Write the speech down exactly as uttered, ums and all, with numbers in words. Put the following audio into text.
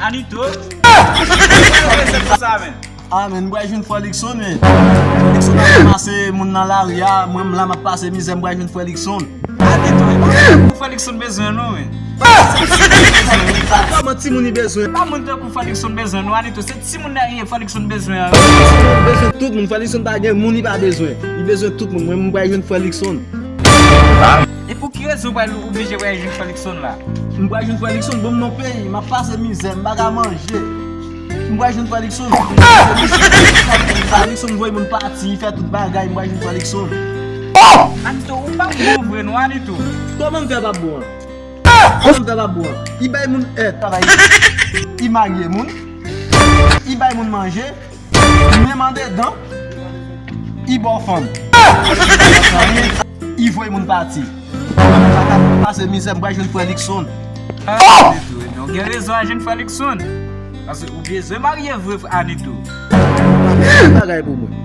Anito. Sa men. Ah, men m pral jwenn frè Luckson, men. Frè Luckson ap pase moun nan lari a, mwen m la m ap pase mizè, m pral jwenn frè Luckson. Anito, e pa moun tankou frè Luckson bezwen non, men. Kòman timoun li bezwen? Pa moun tankou frè Luckson bezwen non, Anito. Se timoun nan ye frè Luckson bezwen an. Li bezwen tout moun. Frè Luckson pa gen moun li pa bezwen. Li bezwen tout moun. Mwen, m pral jwenn frè Luckson. E pou ki rezon w pral oblije pral jwenn frè Luckson la? M pral jwenn frè Luckson, bon, m nan peyi, m ap pase mizè, m pa ka manje. M pral jwenn frè Luckson. Frè Luckson voye moun pati, li fè tout bagay, m pral jwenn frè Luckson. Anito, ou pa bon vre non, Anito. Kòman m fè pa bon an? Kòman m fè pa bon an? Li bay moun èd, travay. Li marye moun. Li bay moun manje. Menm andedan, li ba w fanm. Li voye moun pati. Pase mizè, m pral jwenn frè Luckson. Ah, Anito, ebyen, ou gen rezon al jwenn frè Luckson. Paske ou bezwen marye vre, frè Anito. Bagay pou mwen.